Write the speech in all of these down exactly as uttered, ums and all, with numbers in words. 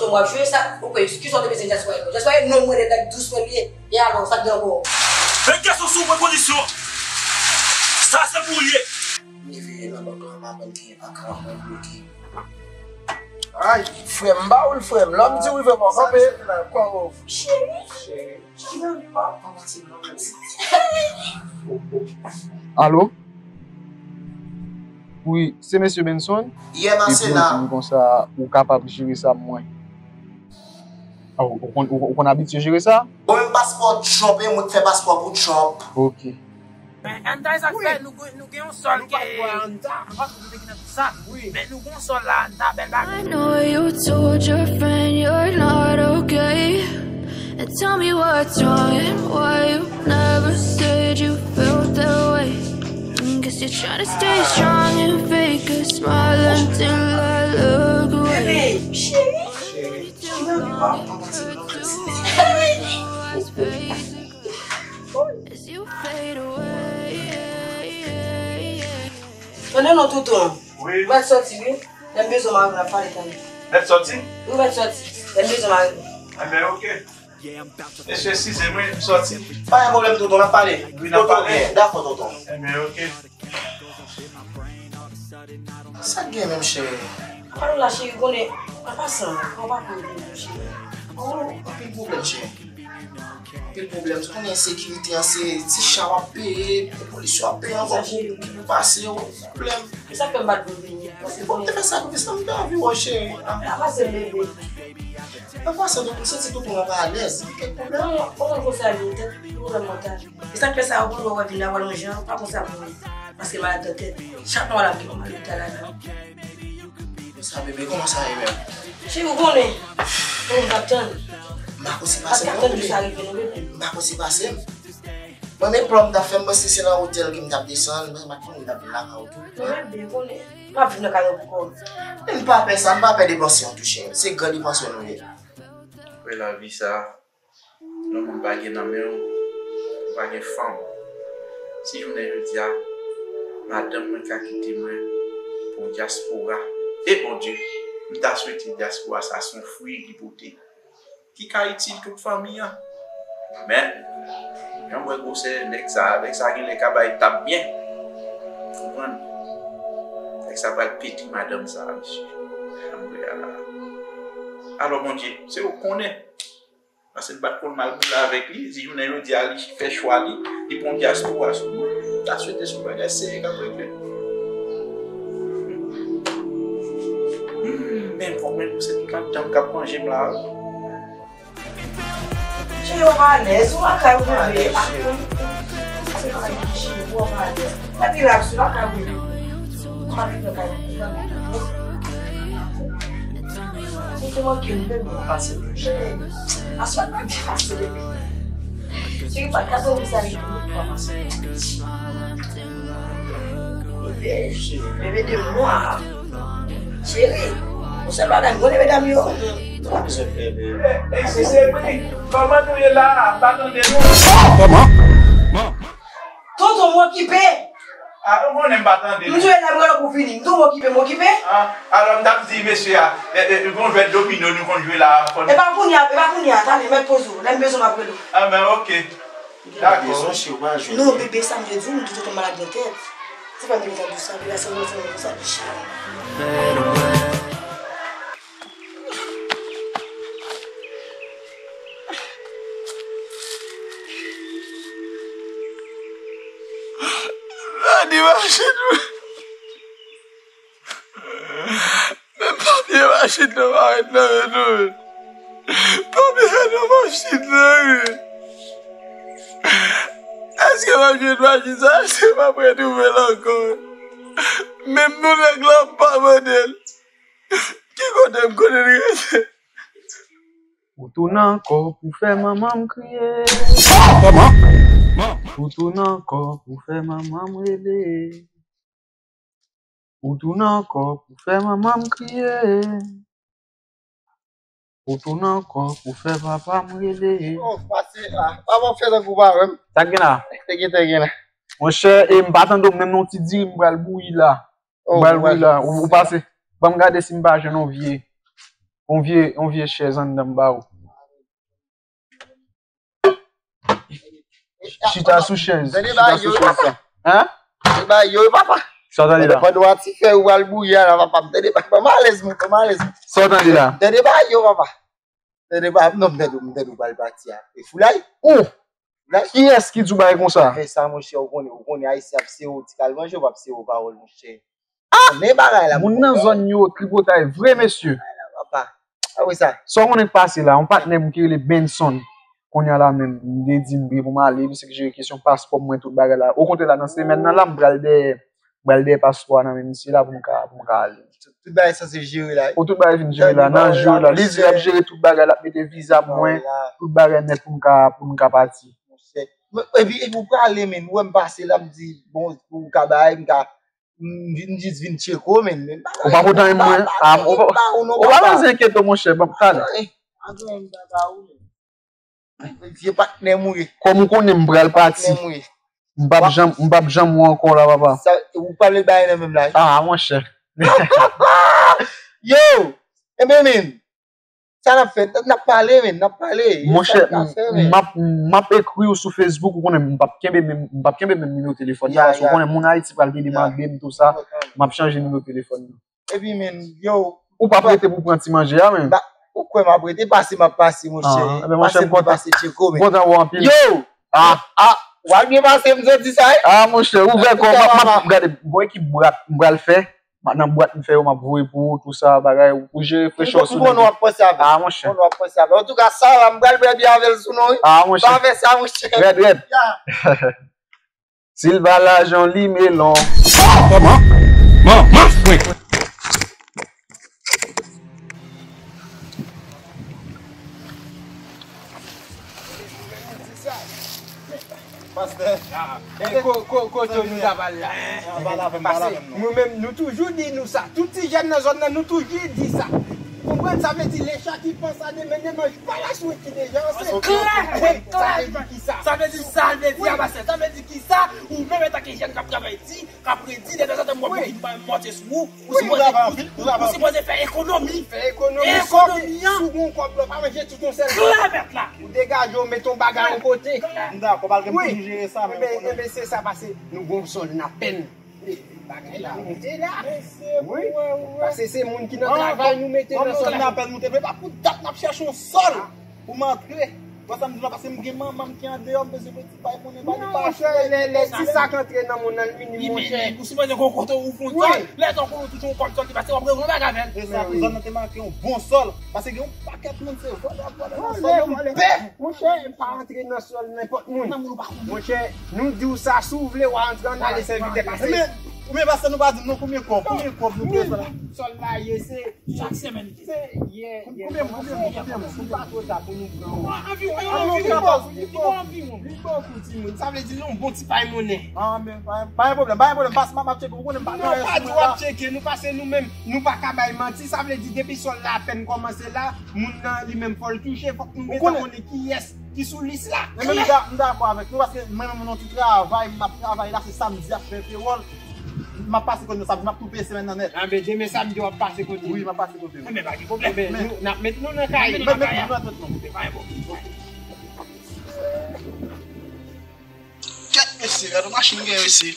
M ap jwe sa, ou kwè, kisa w te bezwen dyaspora yo? Dyaspora yo non mwen, nèg dous mwen li ye. E alò, sa k gen ankò? Men kèsyon sou mwen kondisyon. Sa se pou w ye. M leve nan bank la, m aprann gen akan mwen bloke. Ay, frè m, m ba ou l, frè m. Lè m di w, frè m, kanpe. Cheri, cheri, cheri, pa pati nan klas. Alo? Wi, se mesye Benson? Yeah, Marcela. Epi yo di m konsa, ou kapab jere sa pou mwen. Ah, ou, ou konn, ou, ou konn abitye jere sa? Ou menm paspò Trump, e mwen k fè paspò pou Trump. Ok. Men Anta, e sa k fè nou, nou gen yon sòl ke nou pa konn kote ki nan tout sa. Men nou gen yon sòl la, Anta, bèl bagay. I know you told your friend you're not okay. And tell me what's wrong and why you never said you felt that way. Guess you're trying to stay strong and fake a smile until I look away. Bebe, cheri. Cheri, cheri, pa pati nan klas. As you fade away. Tande non, tonton. Wi. Ou mèt sòti, wi. Lè m bezwen mari w, n ap pale tande. Mèt sòti? Wi, mèt sòti. Lè m bezwen mari w. Enben, ok. Mesye, eskize mwen, m sòti. Pa gen pwoblèm, tonton, n ap pale. Wi, n ap pale. Dakò, tonton. Enben, ok. Sa k gen menm, cheri? Pale la, cheri, konnen, an pasan, an pa pran pwoblèm, cheri. Oh, anpil pwoblèm, cheri. Anpil pwoblèm. Ou konnen ensekirite an, se ti cha w ap peye, polis yo ap peye ankò pou, pou pase, pwoblèm. E sa k fè m pa t vle vini, paske bon, te fè sakrifis la, m te anvi wè w, cheri. Apa se bebe. Apa se, donk, m santi tonton an pa alèz. Gen kèk pwoblèm? Non, ou konn konsa li ye, tèt pwoblèm mantal. E sa k fè sa, ou konn wè vin la, wè lonjan, pa konsa pou mwen. Paske malad nan tèt. Chak mwa l ap gen yon mal lopital ladan. Konsa, bebe, kòman sa ye menm? Cheri, ou konnen. Konnen m t ap tann. M pa konn si pase m, non, bebe. M pa konn si pase m. Mwen, men plan m t ap fè, m panse se nan otèl ke m t ap desann, mwen, m pa t konnen m t ap vin lakay ou tou. Non, men byen konnen, m ap viv nan kay ou pou kò m. Men m pa pè sa, m pa pè depanse yon tou, cheri. Se gran depansè nou ye. Wè lavi sa, lè yon moun pa gen nan men w, ou pa gen fanm. Si jounen jodi a, madanm mwen ka kite mwen pou dyaspora, e Bondye, m ta swete dyaspora sa se yon fwi li pote. Ki ka itil tout fanmi an. Men, jan m wè gwosè nèg sa, nèg sa genlè ka bay tap byen. Konprann? Nèg sa pral petri madanm sa, mesye. Jan m wè a la. Alò, Bondye, se ou k konnen. Paske m pa t konn m al boule avèk li. Si jounen jodi a li fè chwa li, li pran dyaspora sou mwen, m ta swete se yon bagay serye k ap regle. Hmm, men fòk mwen se tout antanm k ap manje m la. Cheri, ou pa alèz, ou lakay ou bebe. Sa se pa yon cheri, ou pa alèz. Epi la, sou lakay ou bebe. Ou pa vin lakay ou. Ou te manke m, bebe. Ou pase pou cheri. Aswè, bebe, pase, bebe. Cheri, pa ka tann sa, li pou pase. Bebe de mwa. Cheri, ou sèl bagay m konnen medam yo. Sa bezwen fè, bebe. E, e si se vre, kòman nou ye la a? M pa tande nou. Kòman? Tonton, m okipe. A, ou konnen m pa tande nou. M di w la, m rele w pou vini. M tou m okipe, m okipe. A, alò m t ap di mesye a, e, e, gon jwèt domino nou konn jwe la a, fò nou. E pa kounye a, e pa kounye a, talè, mèt poze w. Lè m bezwen w, m ap rele w. A, ben, oke. Dakò. Gen rezon, cheri, w pa jwenn li. Non, bebe, sa m te di w, m di tonton malad nan tèt. Se pa m te gentan di w sa, bebe, se mwen, se mwen, konsa, li chay. Ani machin mwen. Men papye machin nan pa ret nan men nou. Papye nan machin nan, wi. Èske m ap jwenn machin sa? Èske m ap retwouve l ankò? Menm nou nèg la, m pa mande l. Ki kote m konnen l rete? Ou tounen ankò pou fè manman m kriye. Kòman? Ou tounen ankò pou fè manman m rele. Ou tounen ankò pou fè manman m kriye. Ou tounen ankò pou fè papa m rele. Oh, pase la. Papa fè tankou pa wè m. Sa k gen la? Te gen, te gen la. Monchè, e m pa tande w menm non ti diri m pral bouyi la. Oh, m pral bouyi la. Ou, ou pase. Ban m gade si m pa jwenn yon vye. On vye, on vye chèz anndan m ba ou. Chita sou chèz. Tande ba yo, papa. Hein? Tande ba yo, papa. Sa w tande la? Pandan w ati fè ou al bouyi a la, papa. Tande ba, ban m alèz, mwen, ban m alèz. Sa w tande la? Tande ba yo, papa. Tande ba, non, m tande, m tande ou pral pati a. E foulay? Ou! Kiyès ki di w bagay konsa? Fè sa, monchè, ou konnen, ou konnen, Ayisyen ap sere w, ti kal manje, ou p ap sere w pawòl, monchè. Ah! Men bagay la, moun nan zòn yo tripotay vre, mesye. Papa. Ah wi, sa. Sa w konnen k pase la, yon patnè m ki rele Benson. Kounye a la menm, m te di m gen pou m ale, misye k jere kesyon paspò mwen, tout bagay la. Okontrè la, nan semèn nan la, m pral dèyè, m pral dèyè paspò a nan men misye la pou m ka, pou m ka ale. Tout, tout bagay sanse jere la, wi. Ou tout bagay fin jere la, nan jou la. Li di l ap jere tout bagay, l ap mete viza mwen, tout bagay nèt pou m ka, pou m ka pati. Monchè. Epi, epi ou prale, men, ou wè m pase la, m di, bon, pou w ka bay, m ka, m vin jis vin tcheke w, men, men bagay. Ou pa kontan mwen? Ah, ou pa, ou pa bezwen enkyete w, monchè, ban m talè. Vye patnè m ou ye. Kòm ou konnen m pral pati. Patnè m ou ye. M p ap janm, m p ap janm wè w ankò la, papa. Sa, ou pa vle bay nan menm la, wi. Ah, monchè. Yo! Enben, men. Sa n ap fè? N ap pale, men, n ap pale. Monchè, m ap, m ap ekri w sou Facebook, ou konnen m p ap kenbe menm, m p ap kenbe menm nimewo telefòn nan, paske ou konnen moun Ayiti pral vin demande m tou sa, m ap chanje nimewo telefòn nan. Epi, men, yo. Ou p ap rete pou pran ti manje a, men. Ou kwè m ap rete? Pase, m ap pase, monchè. Ah, enben, monchè, m kontan. Pase, tcheke w, men. M kontan wè w anpil. Yo! Ah, ah. W al byen pase, m santi sa, wi. Ah, monchè, ouvè kò w, m ap, m ap gade, gon ekip bwat m pral fè. Nan bwat m fè yo, m ap voye pou ou, tou sa, bagay, ou jere frechè w sou nèg yo. M konnen w ap panse avè l. Ah, monchè. M konnen w ap panse avè l. Antouka, sa la, m pral bwè byè avè l sou non, wi. Ah, monchè. Pa fè sa, monchè. Rèd, rèd. Si l pa lajan, li melon. Kòman? Manman frenk. Pastè. E, ko-, ko-, kote nou ta pral la? Pase, nou menm, nou toujou di nou sa. Tout ti jèn nan zòn nan, nou toujou di sa. Konprann? Sa vle di, le chat qui pense à demain ne mange pas la souris qui déjeune. Se klè, wi, klè. Sa vle di kisa? Sa vle di sa, sa vle di a, pastè. Sa vle di kisa? Ou menm, antanke jèn k ap travay di, k ap redi, detanzantan m wè moun vin bay mòte sou ou, ou sipoze, ou, ou sipoze fè ekonomi. Fè ekonomi. Ekonomi an. Si w gon kòb la, pa manje tout yon sèl fwa. Klè, mèt la. Ou degaje w, mete yon bagay yon kote. M dakò, pa gen pou nou jere sa, men enben, se sa, pase nou gon sòl n ap penn. Bagay la monte la. Wi. Pase se moun ki nan travay nou mete nan sòl la. N ap penn moute, men pa pou dat n ap chèche yon sòl pou m antre. Wè sa m di la, pase m gen manman m ki andeyò, m bezwen yon ti pay monnen ba li. Non, monchè, lè, lè ti sa k antre nan moun nan, l minim, monchè. Ou sipoze gon kote ou fon sòl. Lè sa w konnen ou touche yon kòb sòl, li pase w ap regle yon bagay avè l. E sa, zòn nan te manke yon bon sòl. Pase gen yon pakèt moun se vòlè ap vòlè nan sòl yo, m pè. Monchè, pa antre nan sòl nenpòt moun. Monchè, nou di w sa, si w vle w a antre, ann ale sèvitè pase. Oubyen pastè nou pa di m non konbyen kòb, konbyen kòb nou bezwen la. Sòl la ye se chak semèn. Se, yeah, yeah. Konbyen moun, konbyen moun, konbyen moun? Pa twò ta pou nou pran. Anviwon, anviwon, anviwon. Li bon pou timoun. Sa vle di li yon bon ti pay monnen. Ah, men pa, pa gen pwoblèm, pa gen pwoblèm. Pase m ap tcheke, ou konnen m pa nan rès mwen la. Nou pa di w ap tcheke, nou pase nou menm, nou pa ka bay manti. Sa vle di depi sòl la apèn kòmanse la, moun nan li menm fò l touche, fòk nou gentan konnen kiyès ki sou lis la. Men m da-, m dakò avèk nou, paske mwen menm nan ti travay, m ap travay la, se sa m di ap fè pewòl. M ap pase kote nou samdi, m ap koupe semèn nan nèt. Anben, demen samdi w ap pase kote nou. Wi, m ap pase kote nou. Enben, pa gen pwoblèm. Enben, nou, n ap met nou nan kay. Met, met nou nan tèt nou. Enben, pa gen pwoblèm. Kèt mesye, gade yon machin gen mesye.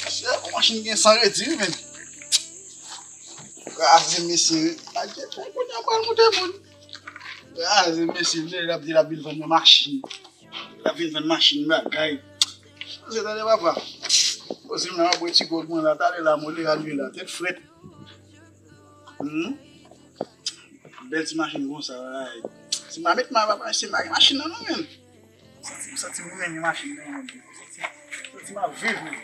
Mesye, yon machin gen san redi, wi, men. Kraze mesye, wi. Adye, bon, kounye a pral moute moun. Kraze mesye, li ap di l ap vin vann mwen machin. L ap vin vann machin bagay. Poze tande papa. Poze m nan, m ap bwè ti gwòg mwen la, talè la, mwen leve a leve la, tèt frèt. Hmm? Bèl ti machin konsa, ay. Si m pa met ma papa, se m pa gen machin nan non, menm. Santi, santi m renmen machin nan, menm. Santi, santi m ap viv, menm.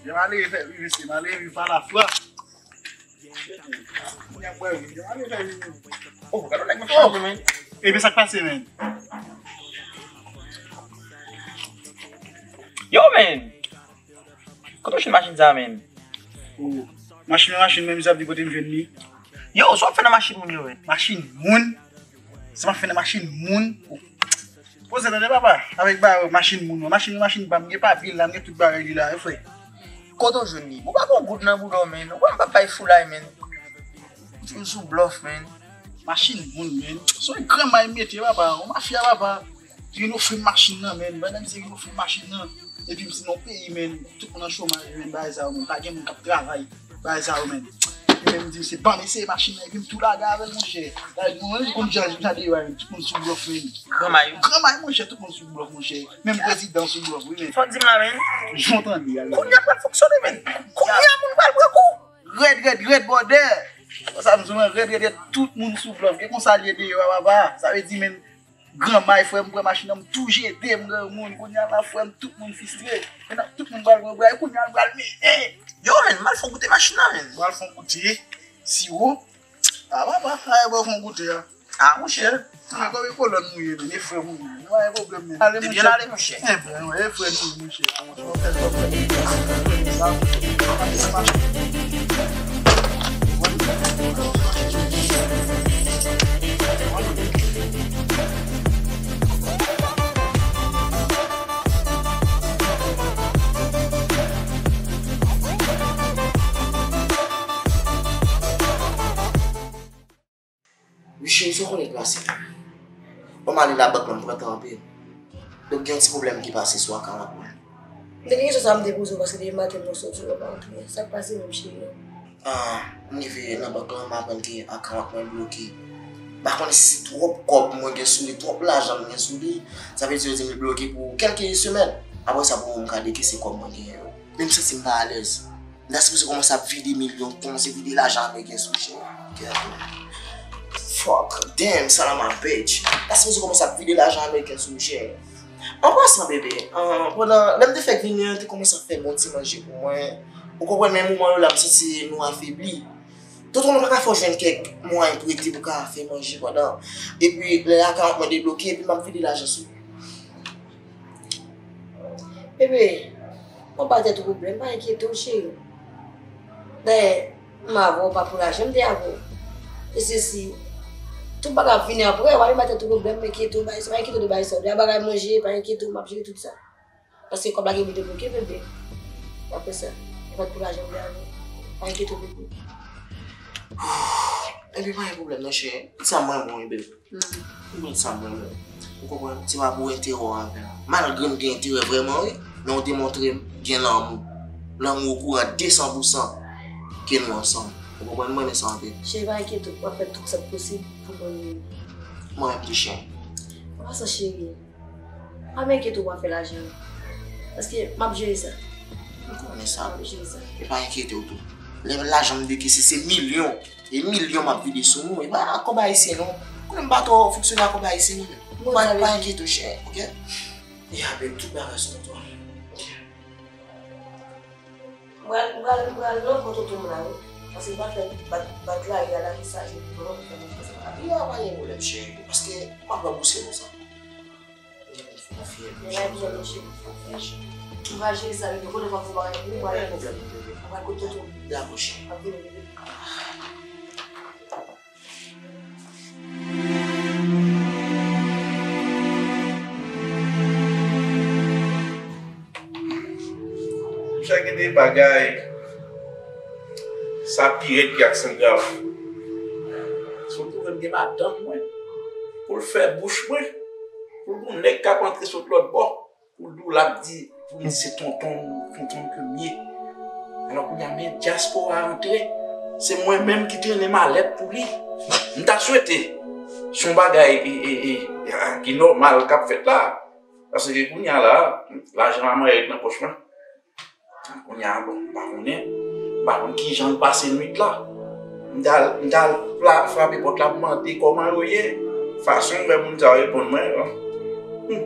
Lè malere fè viv, se malere viv pa lafwa. Oh, gade nèg nan chaje, men. Epi sa k pase, men? Yo, men. Kote w jwenn machin sa, men? Oh, machin, machin, men, misye ap di kote m jwenn li. Yo, sa w ap fè nan machin moun yo, men? Machin moun? Sa m ap fè nan machin moun? Poze tande papa, avèk ba machin moun, machin, machin pa m, m gen papye l la, m gen tout bagay li la, wi frè. Kote w jwenn li? Ou pa gen yon goud nan bouda w, men. Ou wè m p ap bay foulay, men. Full sou blòf, man. Machin moun, man. Se yon gran may mete, papa. Yon mafya, papa. Vin ofri m machin nan, man. Pandan misye vin ofri m machin nan. Epi m se nan peyi, man. Tout moun an chomaj, man. Bagay sa yo, man. Pa gen moun k ap travay. Bagay sa yo, man. Li menm di m se ban m eseye machin nan. Epi m tou lage avè l, monchè. Like, mwen menm, konn jan, jan de yo, man. Tout moun sou blòf, man. Gran may, wi. Gran may, monchè. Tout moun sou blòf, monchè. Menm prezidan sou blòf, wi, man. Sa w di m la, man? Jan w tande a, man. Kounye a pral fonksyone, man. Kounye a moun pral pran kou. Rèd, rèd, rèd, brother. Konsa m sou mwen, rèd, rèd, rèd, tout moun sou blòf. E konsa l ye deyò a, papa. Sa vle di, men, gran may, frè m pran machin nan, m tou jete, m granmoun. Kounye a la, frè m, tout moun fistre. Kounye a, tout moun pral pran bra, e kounye a, l pral mele. Yo, men, m al fè w goute machin nan, men. M al fè w goute siwo. A, papa, sa e bò fè w goute a. A, monchè. Men konbyen kolòn mouye, men, e frè mouye. Nou pa gen pwoblèm, men. Ale, monchè. Te byen ale, monchè. Enben, wi, e frè nou, monchè. Wi, cheri, sa w konnen k pase? Bon, m ale labank lan, m pran tan anpil. Donk, gen yon ti pwoblèm ki pase sou akawont mwen. M te gen kesyon sa a m te poze w, paske depi maten m soti, w pa antre. Sa k pase menm, cheri? Ah, m rive nan bank lan, m aprann ke akawont mwen bloke. M pa konnen si se twòp kòb mwen gen sou li, twòp lajan m gen sou li. Sa vle di yo di m li bloke pou kèlke semèn. Apre sa, pou m ka dekese kòb mwen genyen yo. Men m santi m pa alèz. M ta sipoze kòmanse ap vide milyon, kòmanse vide lajan ameriken sou chè. Fuck, damn, son of a bitch. M ta sipoze kòmanse ap vide lajan ameriken sou chè. An pasan, bebe, an, pandan, lè m te fèk vini an, te kòmanse ap fè bon ti manje pou mwen. Ou konprann, men moman yo la, m santi nou afebli. Tonton nou pa ka fè w jwenn kèk mwayen prete pou ka fè manje pandan. Epi, lè akawont mwen debloke, epi m ap vide lajan sou. Bebe, pa ba tèt ou pwoblèm, pa enkyete w, cheri. Dayè, m avè w pa pou lajan, m te avè w. E se si tout bagay ap vini apre, w pa vin ba tèt ou pwoblèm, enkyete w, bay sa, pa enkyete w de bay sa. De bagay manje, pa enkyete w, m ap jere tout sa. Paske kòb la gen pou debloke, bebe. W ap fè sa. E pa pou lajan, m te avè w. Pa enkyete w, bebe. Epi pa gen pwoblèm non, cheri. Sa mwen bon, bebe. Ou konn sa mwen menm. Ou konprann? Se pa pou enterè w avè m. Malgre m gen enterè vrèman, wi, men w te montre m gen lanmou. Lanmou ou kouran de san pou san ke nou ansanm. Ou konprann? Mwen renmen sa anpil. Cheri, pa enkyete w, m ap fè tout sa k posib pou mwen. Mwen menm tou, cheri. An pasan, cheri, pa enkyete w pou afè lajan yo. Paske m ap jere sa. M konnen sa. M ap jere sa. E pa enkyete w tou. Lè lajan m dekese, se milyon. E milyon m ap vide sou nou. E pa kòb ayisyen non. Konnen m pa twò fonksyone ak kòb ayisyen non. Bon, pa, pa enkyete w, chè, oke? E apre tout bagay sou kontwòl. M pral, m pral, m pral nan kont tonton m la, wi. Paske m pa fè bat, bat la, e ala ki sa, je pou mwen, pou fè mwen fè sa. Yo, pa gen pwoblèm, cheri. Paske m ap ranbouse nou sa. Konfye m, cheri. Konfye m, cheri. M pral jere sa, bebe. Kote w pa fè bagay pou mwen, m pral kote tonton m. Dakò, cheri. M ap vini, bebe. Sa gen de bagay, sa pi rèd ke aksan grav. Si w twouve m gen madanm mwen, pou l fè bouch mwen, pou l gon nèg k ap antre sot lòt bò. Pou l di w l ap di pou m se tonton, tonton ke m ye. Alò kounye a men dyaspora antre, se mwen menm ki trennen malèt pou li. M ta swete se yon bagay e, e, e, e, ki nòmal k ap fèt la. Paske kounye a la, lajan la manyen nan pòch mwen. Kounye a, bon, m pa konnen. M pa konn kijan l pase nwit la. M t al, m t al frape pòt la pou mande kòman yo ye. Fason m wè moun sa yo reponn mwen, bon. Hmm.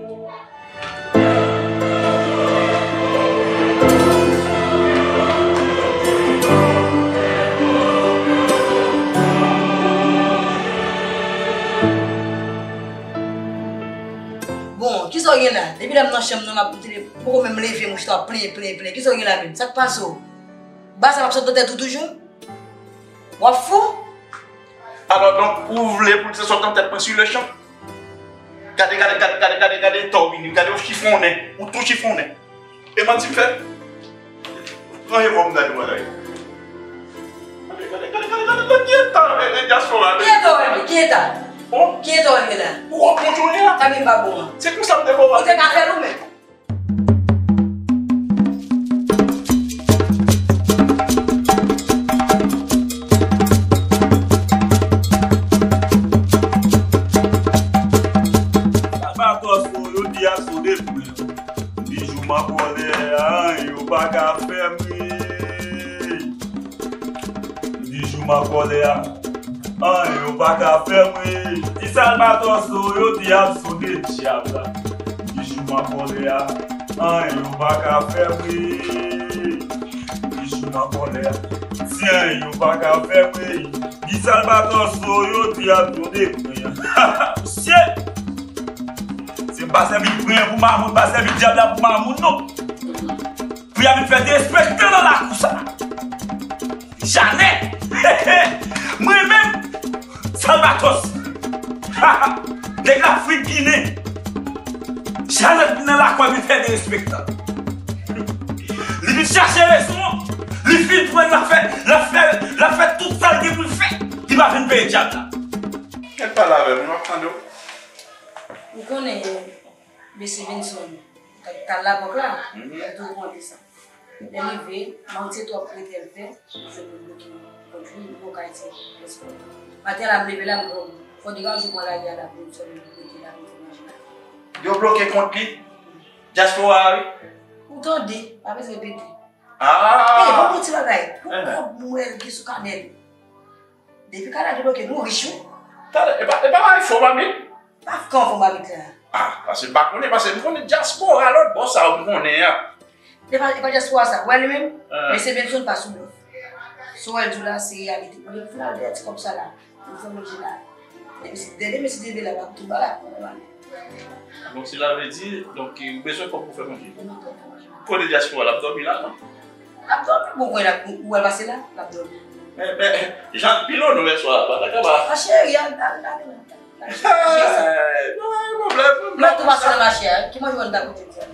Bon, kisa w gen la? Depi lè m nan chanm nan, m ap, m poko menm leve, m chita plenyen, plenyen, plenyen. Kisa w gen la menm? Sa k pase w? Bagay sa p ap sot nan tèt ou toujou? W ap fou? Alò, donk, ou vle pou l te sot nan tèt mwen sur le champ? Gade, gade, gade, gade, gade, gade eta w vini, gade w chifonnen, ou tou chifonnen. E manti m fè? Pran revòlvè m gade mwen la. Gade, gade, gade, gade, Nan ki eta, e, e, dyaspora, men? Ki eta w ye? Ki eta? Oh? Ki eta w ye la? Ou wè moun jounen an? Sa gen pa bon an. Se konsa m te bon. Ou te ka fè l ou menm. Albatros, yo di a sou de pwen. Bijou m an kòlè a, yo pa ka fè m ri. Bijou m an kòlè a, anyen yo pa ka fè m ri. Ti Salvatòs yo di ap sonde dyab la. Bijou m an kòlè a, anyen yo pa ka fè m ri. Bijou m an kòlè a, si anyen yo pa ka fè m ri. Ti Salvatòs yo di ap sonde pwen an. Mesye! Se pa sèvi pwen an pou mamoun, pa sèvi dyab la pou mamoun, non. Pou y ap vin fè derespektan nan lakou sa. Janè! Mwen menm, Salvatòs. Nèg Lafrik Ginen. Janè vin nan lakou a vin fè derespektan. Li vin chache rezon. Li fin pran l ap fè, l ap fè, l ap fè tout sa l gen pou l fè. Li pa vin peye dyab la. Gad pale avè m, m ap tande w. Ou konnen, mesye Benson, t al labòk la, mhm, li toujou konn di sa. Lè l rive, manti twòp rete l fè, li jwenn yo bloke kont li, li poko ka itilize transpò. Maten la, m leve la, m di, fò degaje w pran lari a la pou m sòti, pou m mete la pou m fè manje la. Yo bloke kont li? Dyaspora a, wi. Ou tande, pa bezwen repete. Ah! Ey, bon, bon ti bagay. Pou kòb mwen gen sou kanè li. Depi kanal debloke, nou rich, wi. Talè, e pa, e pa bagay fo, manmi? Pa fè kòman pou m abite la. Ah, paske m pa konnen, paske m konnen dyaspora lòt bò sa ou konnen an. E pa, e pa dyaspora sa. Wè li menm, mesye Benson pa sou blòf. Sa w wè l di w la, se reyalite. Mwen menm, final de ti kòb sa la. Mwen fè manje la. Depi si, depi mesye te vle la, m ap tou ba la pou mwen ale. Donk, sela vle di, donk, ou bezwen kòb pou fè manje. Kote dyaspora l ap dòmi la, non? L ap dòmi, bon, kwen l ap, ou wè l pase la, l ap dòmi. Men, men, jan l pile w non yèswa, pa ta kaba. Ah, cheri, al, al, al, al. Hey, pa gen pwoblèm, pwoblèm. Lòt ou pase nan mache a, ki manje w ta kote di a?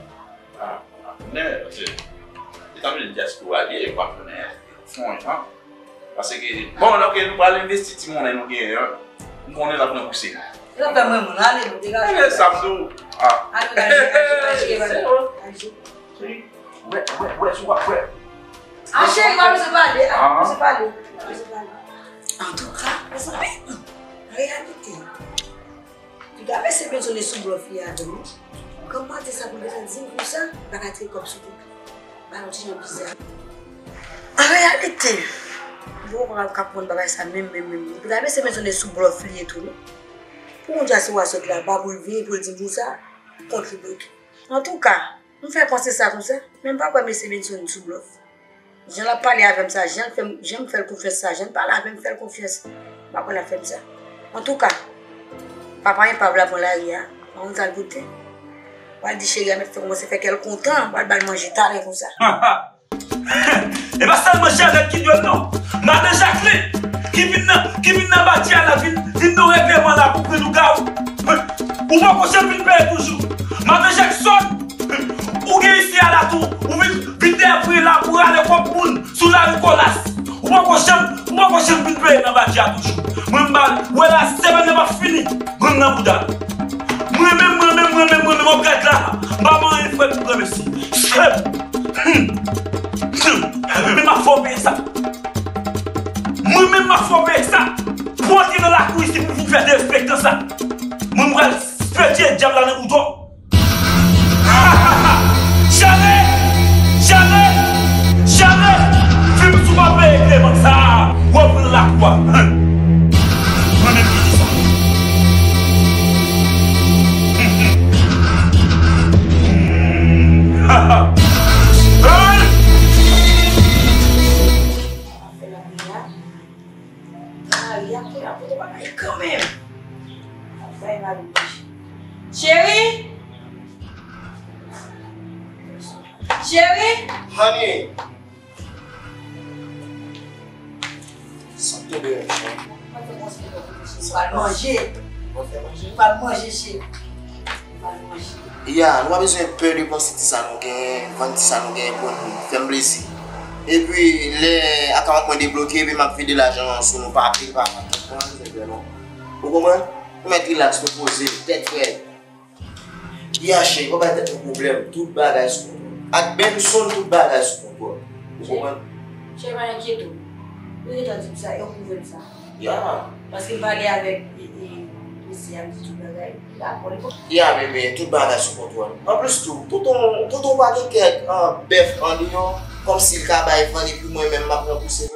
Ah, ah, men, se, se tankou dyaspora li ye, pa konnen fon jan. Paske, bon, lè ke nou pral envesti ti monnen nou genyen an, m konnen l ap nan pouse. L ap fè mwen moun, ale, nou degaje. E sa m di w. Ah. Ale, ale, ale, ale, ale, ale. Wi, wè, wè, wè, si w ap wè. Ah, cheri, pa bezwen pale, ah, pa bezwen pale, pa bezwen pale. Antouka, mezanmi, reyalite. Piga mesye Benson e sou blòf li a tou, non. Kòm maten sa pou l gentan di m konsa, bagay te kòb sou tèt li. Bagay yon ti jan biza. An reyalite, bon, ou pa ka konprann bagay sa menm, menm, menm. Piga mesye Benson e sou blòf li e tou, non. Pou yon dyaspora sòt la, pa pou l vini pou l di m konsa, kont li bloke. Antouka, m fè panse sa konsa, men m pa kwè mesye Benson sou blòf. Jan l ap pale avè m sa, jan l fè m, jan m fè l konfyans sa, jan l pale avè m, fè l konfyans. M pa kwè l ap fè m sa. Antouka, papa enpav la pran lari a, pa konn sa l pote. Pral di cheri a mèt fè kòmanse fè kè l kontan, pral ba l manje talè konsa. E pa sèlman Janèt ki dwòl non. Madan Jacqueline, ki vin nan, ki vin nan badji a la, vin, vin nan règleman la pou pri lougawou. Ou poko janm vin peye toujou. Madan Jackson, ou gen isi a la tou, ou vin, vin dèyè pri la pou rale kòb moun sou lari Kòlas. Ou poko janm, ou poko janm vin peye nan badji a toujou. Mwen m ba, wè la, semèn nan p ap fini. Mwen m nan bouda l. Mwen menm, mwen menm, mwen menm, mwen menm, w ap gad la. M pa ban anyen frèt pou granmesi. Mwen menm m ap fè w peye sa. Mwen menm m ap fè w peye sa. Pou antre nan lakou isi pou vin fè derespektan sa. Mwen m pral fè tire dyab la nan bouda w. Jale! Jale! Jale! Fim sou pa peye Clément sa! W ap pran lakou a! Mwen menm ki di sa! Hey! Mari a kounye a pote bagay kanmenm. Ap bay mari manje. Cheri! Cheri! Honey! Sa k tonbe an? Ou pral manje. Ou pral manje, cheri. Ou pral manje. Ya, nou pa bezwen pè de panse ti sa nou genyen, vann ti sa nou genyen pou n fè m plezi. Epi lè akawont mwen debloke, epi m ap vide lajan sou nou pa pil pa pa tout mwa, se vre non. Ou konprann? Ou mèt rilaks, nou poze, tèt frèt. Yache, pa bay tèt nou pwoblèm, tout bagay sou kontwòl. Ak Benson, tout bagay sou kontwòl. Ou konprann? Chè, pa enkyete w. Yo gentan di m sa, yo pwouve m sa. Ya. Paske m pale avèk e, e, mesye a, m di tout bagay. Li dakò, li konprann. Ya, bebe, tout bagay sou kontwòl. Anplis tou, tonton, tonton pa gen kèk ah, bèf andeyò, kòmsi l ka bay vann epi mwen menm m ap ranbouse l.